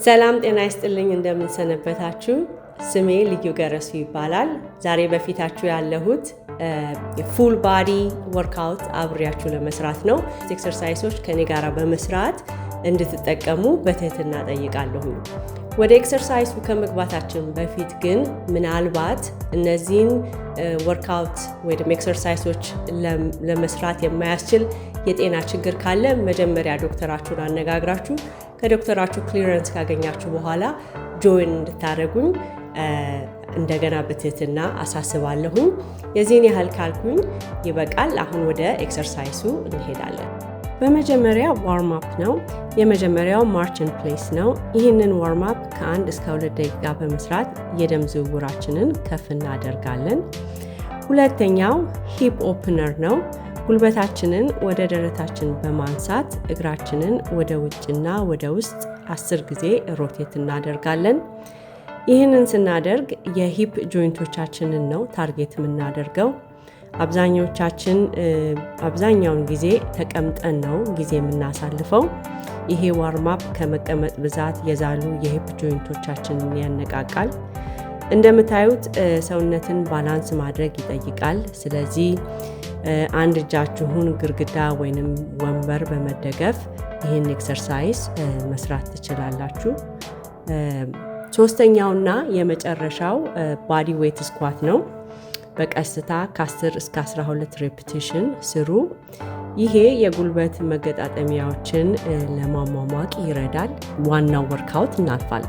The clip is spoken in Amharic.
ሰላም ጤና ይስጥልኝ። እንደምን ሰነበታችሁ? ስሜ ልዩ ገረሱ ይባላል። ዛሬ በፊታችሁ ያለሁት full body workout አብሬያችሁ ለመስራት ነው። Exercise ኦች ከኔ ጋር በመስራት እንድትጠቀሙ በትህትና ጠይቃለሁ። ወደ exercise ኡ ከመግባታችን በፊት ግን ምናልባት እነዚህን workout ወይም exercise ኦች ለመስራት የማያስችል የጤና ችግር ካለ መጀመሪያ ዶክተራችሁን አነጋግራችሁ ከዶክተራችሁ clearance ካገኛችሁ በኋላ join እንድታደርጉኝ እንደገና በትህትና አሳስባለሁኝ። የዚህን ያህል ካልኩኝ ይበቃል። አሁን ወደ exercise ኡ እንሄዳለን። በመጀመሪያ warm up ነው። የመጀመሪያው march in place ነው። ይህንን warm up ከ1 እስከ 2 ደቂቃ በመስራት የደም ዝውውራችንን ከፍ እናደርጋለን። ሁለተኛው hip opener ነው። ጉልበታችንን ወደ ደረታችን በማንሳት እግራችንን ወደ ውጭና ወደ ውስጥ 10 ጊዜ rotate እናደርጋለን። ይህንን ስናደርግ የ hip joint ኦቻችንን ነው target የምናደርገው። አብዛኞቻችን አብዛኛውን ጊዜ ተቀምጠን ነው ጊዜ የምናሳልፈው። ይሄ warm up ከመቀመጥ ብዛት የዛሉ የ hip joint ኦቻችንን ያነቃቃል። እንደምታዩት ሰውነትን balance ማድረግ ይጠይቃል። ስለዚህ አንድ እጃችሁን ግድግዳ ወይንም ወንበር በመደገፍ ይህን exercise መስራት ትችላላችሁ። ሶስተኛውና የመጨረሻው body weight squat ነው። በቀስታ ከ10 እስከ 12 repetition ስሩ። ይሄ የጉልበት መገጣጠሚያዎችን ለማሟሟቅ ይረዳል። ዋናው workout እናልፋለን።